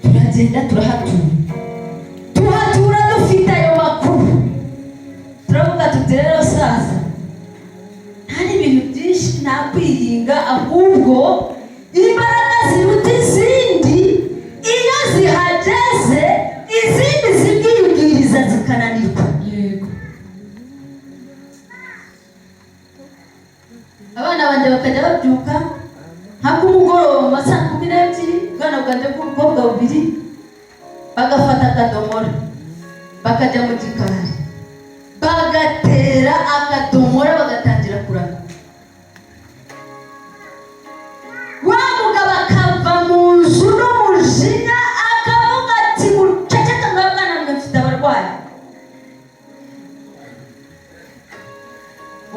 Turagenda turahatura, tuhatura dufite ayo makuru. Turavuga tuti: "Rero sasa nta n'ibintu byinshi, nta kwiringa, ahubwo imbaraga ziruta izindi iyo zihageze, izindi zibwibwiriza zikananirwa." Abana banjye bakajya babyuka nka ku mugoroba mu ma 12:00, ubwana bwanjye bw'ubukobwa bubiri, bagafata akadomora bakajya mu gikari, bagatera akadomora, bagatangira kurama. Wa mugabo akava mu nzu n'umujinya, akavuga ati: "Muceceke mwa bwana mwe, mfite abarwayi."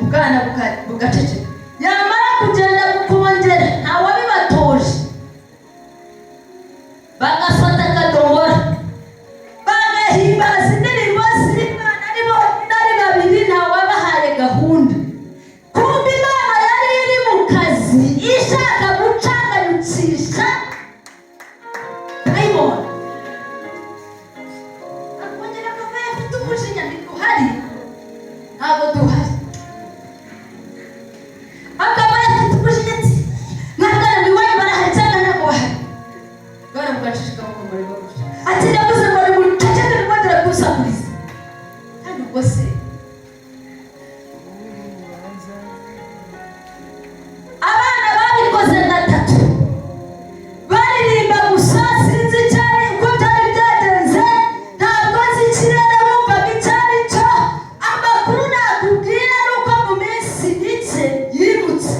Ubwana bugaceceka. Yamara kugenda bukongera, ntawabibatoje, bagafata akadomora bagahimbaza indirimbo z'Imana ari bonyine, ari babiri, ntawabahaye gahunda. Kumva Imana yari iri mu kazi, ishaka gucanganyukisha dayimoni. Akongera akava afite umujinya: "Ntiduhari, ntabwo duhari." Akaba afite umujinya ati: "Mwabwana iwanyu barahari cyangwa ntabwo bahari?" Bwana bugacishika bukamureba gutya, ati: "Ndavuze ngo nimuceceke, ntimwongere kunsakuriza." Kandi ubwo se abana babikoze gatatu, baririmba gusa. Sinzi cyane uko byari byagenze, ntabwo nzi ikirere bumvaga icyo ari cyo. Amakuru nakubwira ni uko mu minsi mike yimutse.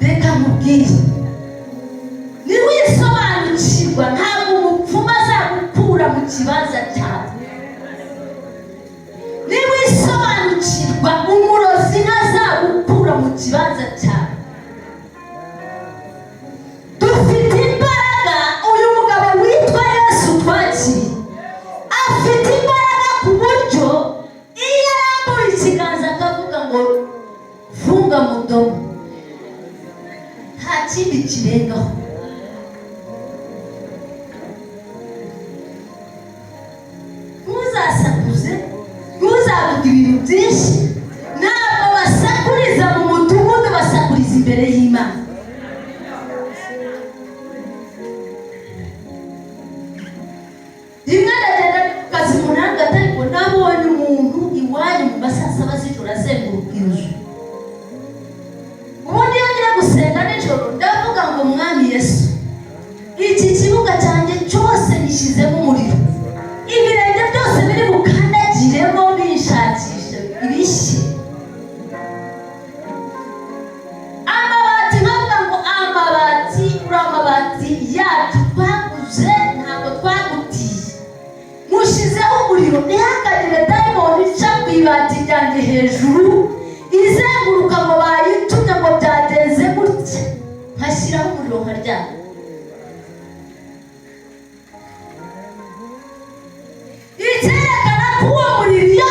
Reka nkubwire, niwisobanukirwa, ntabwo umupfumu azagukura mu kibanza cyawe. Niwisobanukirwa, umurozi ntazagukura mu kibanza cyawe. Dufite imbaraga. Uyu mugabo witwa Yesu twakiriye afite imbaraga, ku buryo iyo arambuye ikiganza akavuga ngo "Funga mudomo", nta kindi kirengaho. Ntuzasakuze, ntuzavuge ibintu byinshi. Ntabwo basakuriza mu mudugudu, basakuriza imbere y'Imana. Rimwe ndagenda ndi ku kazi mu ntanga, ariko nabonye umuntu iwanyu mu ma 7:00 z'ijoro azenguruka inzu. Ubundi iyo ngiye gusenga nijoro, ndavuga ngo: "Mwami Yesu, iki kibuga cyanjye cyose nishyizemo umuriro, ibirenge byose biri bukandagiremo bishakisha ibishye." Amabati, nkavuga ngo: "Amabati, uri amabati yacu twaguze, ntabwo twagutiye, mushyizeho umuriro, ntihakagire dayimoni ica ku ibati ryanjye hejuru izenguruka ngo bayitumye, ngo byagenze gutya." Nkashyiraho umuriro nkaryama. Icyerekana ko uwo muriro iyo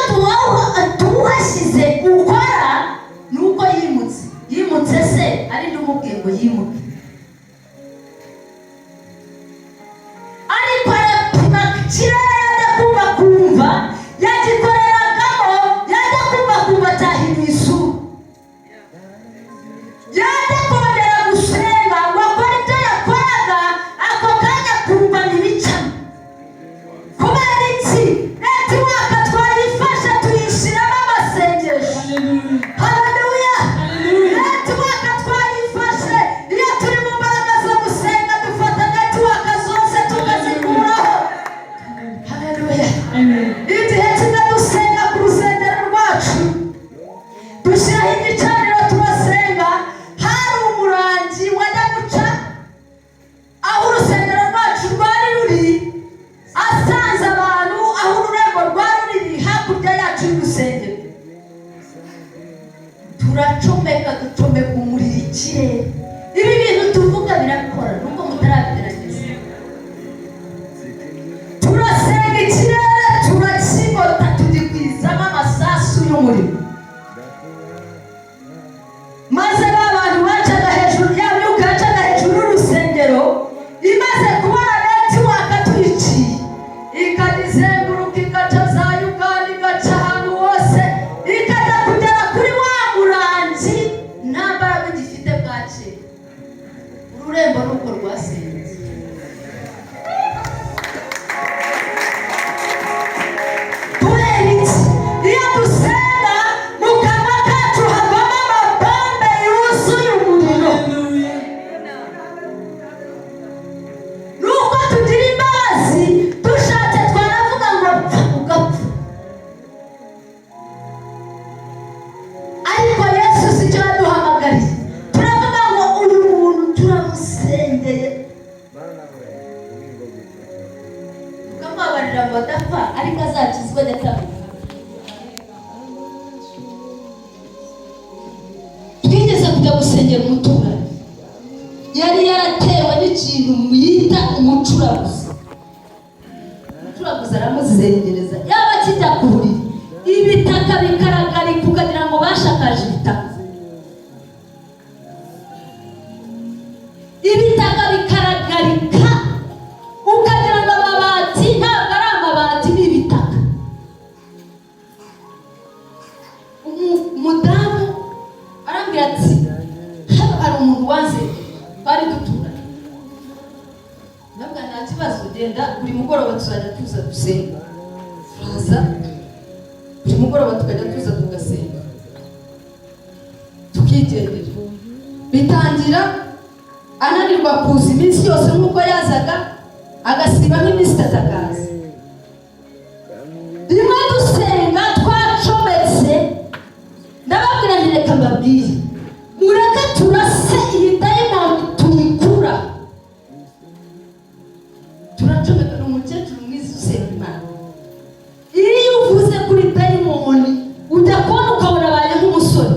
tuwuhashyize ukora ni uko yimutse. Yimutse se ari ndumubwiye ngo yimuke? Ariko arapima ikirere, yajya kumva kumva yagikoreragamo, yajya kumva kumva cyahinduye isura, yajya kongera gusenga ngo akore ibyo yakoraga, ako kanya kumva ntibicamo. Kubera iki? Network twayifashe, tuyishyiramo amasengesho. Haleluya! Network twayifashe. Iyo turi mu mbaraga zo gusenga, dufata network zose tukazikuraho. Haleluya! Igihe kimwe dusenga ku rusengero rwacu, dushyiraho igicaniro, turasenga. Hari umurangi wajya guca aho urusengero rwacu rwari ruri, asanze abantu aho ururembo rwari ruri hakurya yacu y'urusengero. Turacomeka, ducomeka umuriro ikirere. Ibi bintu tuvuga birakora nubwo mutarabigerageza. Turasenga, ikirere turakigota, tugikwizamo amasasu y'umuriro, maze sibwo ajya atambuka. Twigeze kujya gusengera umuturanyi, yari yaratewe n'ikintu yita umucuraguzi. Umucuraguzi aramuzengereza, yaba akijya ku buriri ibitaka bikaragarika ukagira ngo bashakaje ibitaka, ibitaka bikaragarika ukagira ngo amabati ntabwo ari amabati, ni ibitaka. Umudamu arambwira ati hano hari umuntu wanze twari duturanye. Ndavuga nta kibazo, genda buri mugoroba tuzajya tuza dusenga. Turaza buri mugoroba tukajya tuza tugasenga tukigendera. Bitangira ananirwa kuza iminsi yose nk'uko yazaga, agasiba nk'iminsi itatu akaza. Rimwe dusenga twacometse, ndababwira nti reka mbabwire, mureke turase iyi dayimoni tuyikura. Turacomeka. Ni umukecuru mwiza usenga Imana. Iyo uvuze kuri dayimoni ujya kubona ukabona abaye nk'umusore.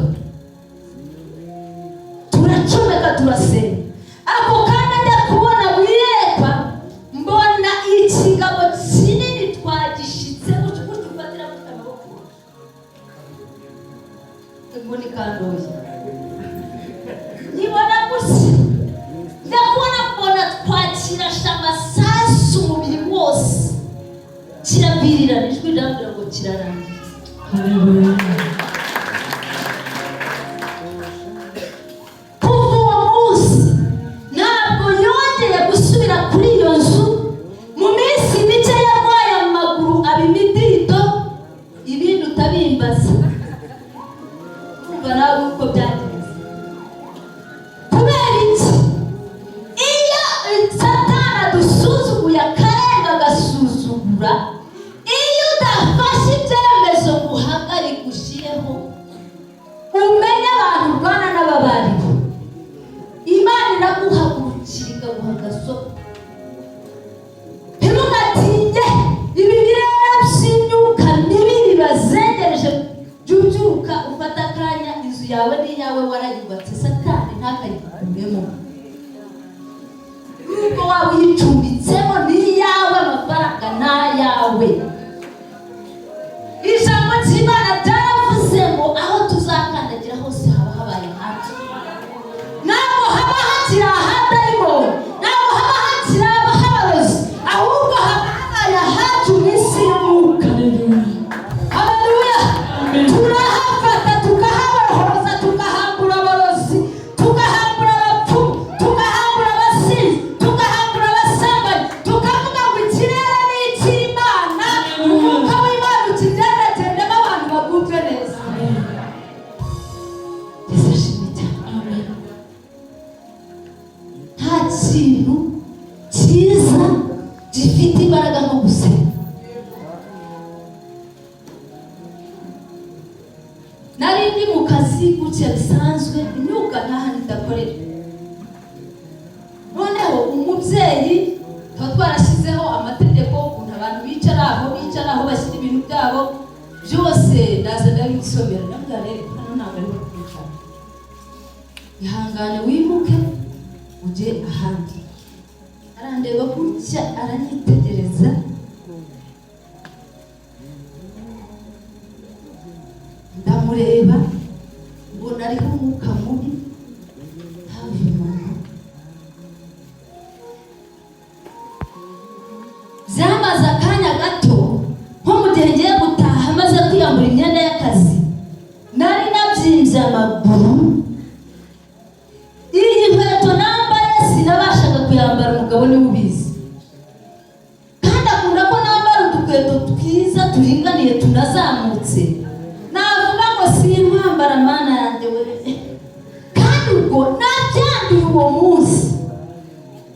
Turacomeka turasenga. Ako kanya njya kubona mu iyerekwa, mbona ikigabo kinini twagishitse gutyo gutyo, ufatira gutya amaboko, mbona ikandoye, nkibona gutya, njya kubona mbona twakirashe amasasu umubiri wose kiravirirana. Ijwi rirambwira ngo kirarangiye. Kuva uwo munsi ntabwo yongeye gusubira kuri iyo nzu. Mu minsi mike yarwaye amaguru aba imidido, ibindi utabimbaza, urumva nawe uko byagenze. Kubera iki? Iyo Satani adusuzuguye akarenga agasuzugura, iyo udafashe ibyemezo ngo uhagarike ushyireho, umenye abantu urwana n'ababariho, Imana iraguhagurukira ikaguha agasoko. Ntimugatinye ibi birere by'imyuka mibi bibazengereje. Jya ubyuka ufata akanya, inzu yawe n'iyawe warayubatse, Satani ntakayikuremo. Nubwo waba uyicumbitsemo ni iyawe, amafaranga ni ayawe. Ijambo ry'Imana ryaravuze ngo aho tuzakandagira hose haba habaye hacu. Ntabwo haba hakiri ahadayimoni, ntabwo haba hakiri abahabarozi, ahubwo haba habaye ahacu mu isi y'umwuka. Haleluya! Turahafata tukahabohoza, tukahambura abarozi, tukahambura abapfumu, tukahambura abasinzi, tukahambura abasambanyi, tukavuga ngo ikirere ni icy'Imana, umwuka w'Imana ukigendagendemo, abantu bagubwe neza. Yesu ashimwe cyane. Nta kintu cyiza gifite imbaraga nko gusenga. Nari ndi mu kazi gutya bisanzwe, imyuka nta hantu idakorera. Noneho umubyeyi, tuba twarashyizeho amategeko ukuntu abantu bicara, aho bicara, aho bashyira ibintu byabo byose, ndaza ndabimusomera. Ndavuga rero hano ntabwo ariho kwicara, ihangane wimuke ujye ahandi. Arandeba gutya aranyitegereza, ndamureba mbona ariho umwuka mubi. Hafi umuntu byamaze akanya gato, nko mu gihe ngiye gutaha maze kwiyambura imyenda y'akazi, nari nabyimbye amaguru. Iyi nkweto nambaye sinabashaga kuyambara, umugabo niwe ubizi, kandi akunda ko nambara udukweto twiza turinganiye tunazamutse. Navuga ngo sinkwambara, mana yanjye we! Kandi ubwo nabyanduye uwo munsi.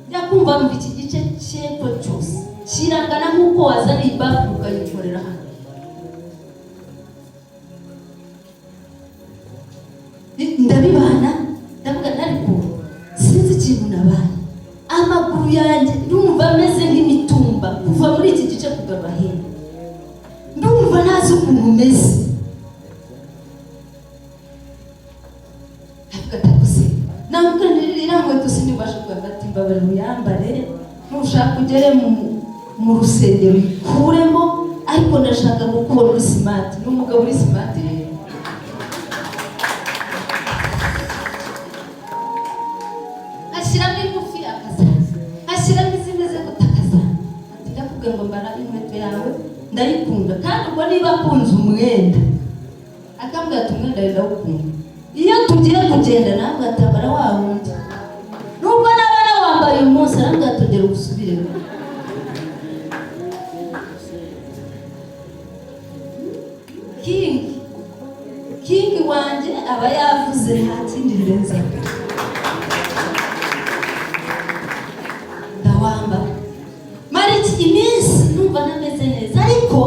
Njya kumva numva iki gice cy'epfo cyose kirangana nk'uko wazana iyi bafu ukayikorera hano. Ndabibana, ndavuga ariko sinzi ikintu nabaye, amaguru yanjye ndumva ameze nk'imitumba kuva muri iki gice kugarura hino. Ndumva Ntazi ukuntu umeze. Avuga ati "Ariko nambwira iriya nkweto sinibasha kwambara." Ati mbabarira uyambare, nushaka ugere mu rusengero uyikuremo, ariko ndashaka kukubona uri smart. Ni umugabo uri smart rero. Ashyiramo igufi akazaza, ashyiramo izimeze gutakaza. Ati ndakubwiye ngo mbara inkweto yawe ndayikunda. Kandi ubwo niba akunze umwenda, akambwira ati umwenda wawe ndawukunda. Iyo tugiye kugenda ntabwo atabara wa wundi, nubwo naba nawambaye uyu munsi, arambwira ati ongera ugusubiremo. King king wanjye aba yavuze, nta kindi ndenzaho. Ndawambara, mara iki iminsi numva ntameze neza, ariko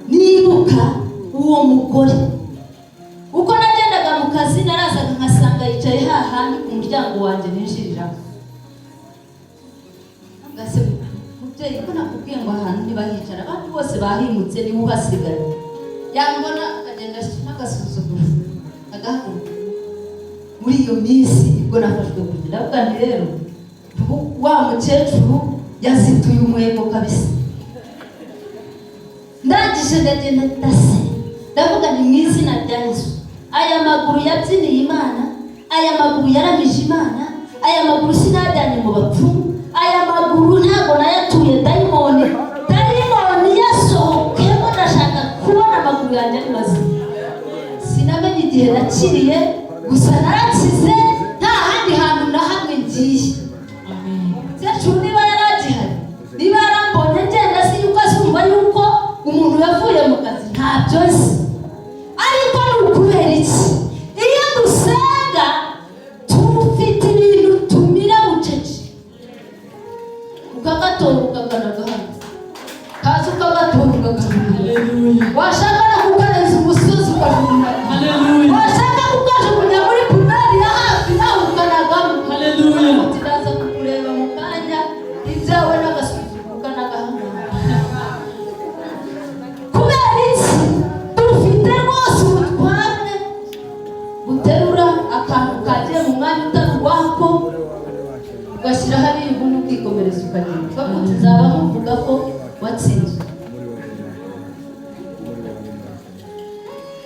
nibuka uwo mugore. Uko nagendaga mu kazi, narazaga nkasanga yicaye hahandi ku muryango wanjye ninjiriramo. Ngase mubyeyi, ko nakubwiye ngo ahantu ntibahicara, abandi bose bahimutse, niwe uhasigaye. Yambona akagenda n'agasuzuguro, agahaguruka. Muri iyo minsi nibwo nafashwe kugenda. Ndavuga nti rero wa mukecuru yazituye umwego kabisa. Ndangije ndagenda, ndasenga, ndavuga nti mu izina rya Yesu, aya maguru yabyiniye Imana, aya maguru yaramije Imana, aya maguru sinajyanye mu bapfumu, aya maguru ntabwo nayatuye dayimoni, dayimoni yasohokemo, ndashaka kubona amaguru yanjye ari mazima. Sinamenye igihe nakiriye, gusa narakize, nta handi hantu na hamwe ngiye. Umukecuru niba yari agihari, niba yarambonye ngenda, si yuko azumva yuko umuntu yavuye mu kazi, ntabyo nzi. Ariko ni ukubera iki iyo dusenga tufite ibintu tumira bucece, ukagatora ukakanaga hano, kaza ukagatora ukakajugunya, washaka no kukarenza umusozi ukajugunya, washaka kukajugunya muri poubelle ya hafi nawe ukanagamo. Ati ndaza kukureba mu kanya, ibyawe n'agasuzuguro ukanagahangana. Kubera iki? Dufite rwose ubutware buterura akantu kagiye mu mwanya utari uwako, ugashyira hariya, ubundi ukikomereza ukagenda, ukavuga uti nzaba nkuvuga ko watsinzwe.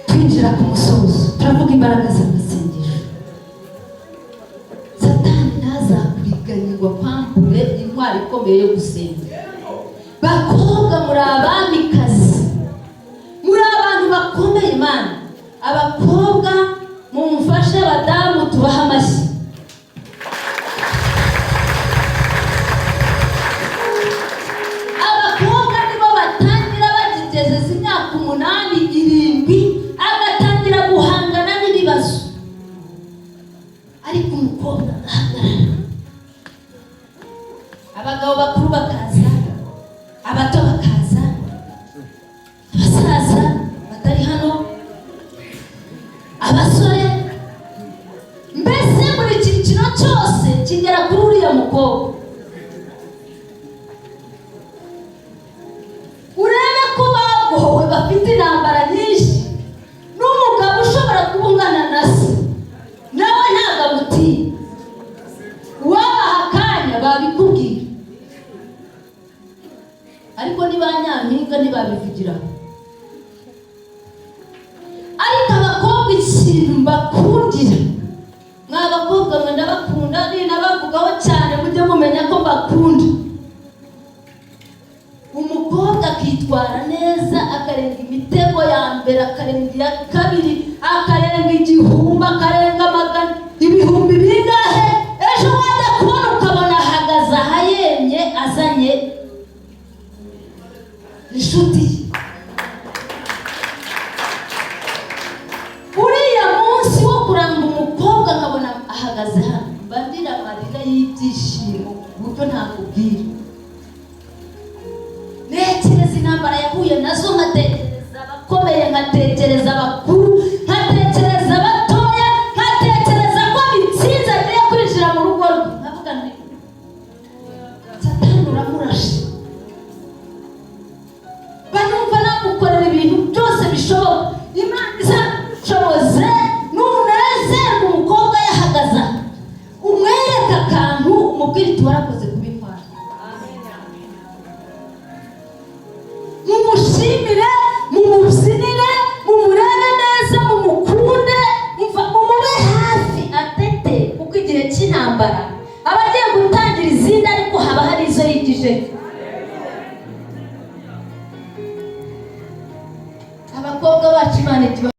Twinjira ku musozo, turavuga imbaraga z'amasengesho. Satani ntazakuriganye ngo akwambure intwaro ikomeye yo gusenga. Bakobwa, muri abamikazi, muri abantu bakomeye. Imana, abakobwa mumfashe, abadamu tubahe amashyi. Abakobwa nibo batangira bagigezeza imyaka 8, 7, agatangira guhangana n'ibibazo, ariko umukobwa agahagarara. Abagabo bakuru bakaza, abato bakaza, abasaza batari hano, abasore, mbese buri cyiciro cyose kigera kuri uriya mukobwa. Urebe ko bagowe, bafite intambara nyinshi, n'umugabo ushobora kuba ungana na se nawe ntabwo amutinya. Uwabaha akanya babikubwira, ariko niba nyampinga ntibabivugiraho. Ariko abakobwa ikintu mbakundira, mwa bakobwa mwe ndabakunda, ninabavugaho cyane mujye mumenya ko mbakunda. Umukobwa akitwara neza, akarenga imitego ya mbere, akarenga iya kabiri, akarenga igihumbi, akarenga magana, ibihumbi bingahe, ejo wajya kubona ukabona ahagaze ahayemye azanye inshuti ye. Uriya munsi wo kuranga umukobwa nkabona ahagaze hano, mba ndira amarira y'ibyishimo ku buryo ntakubwira.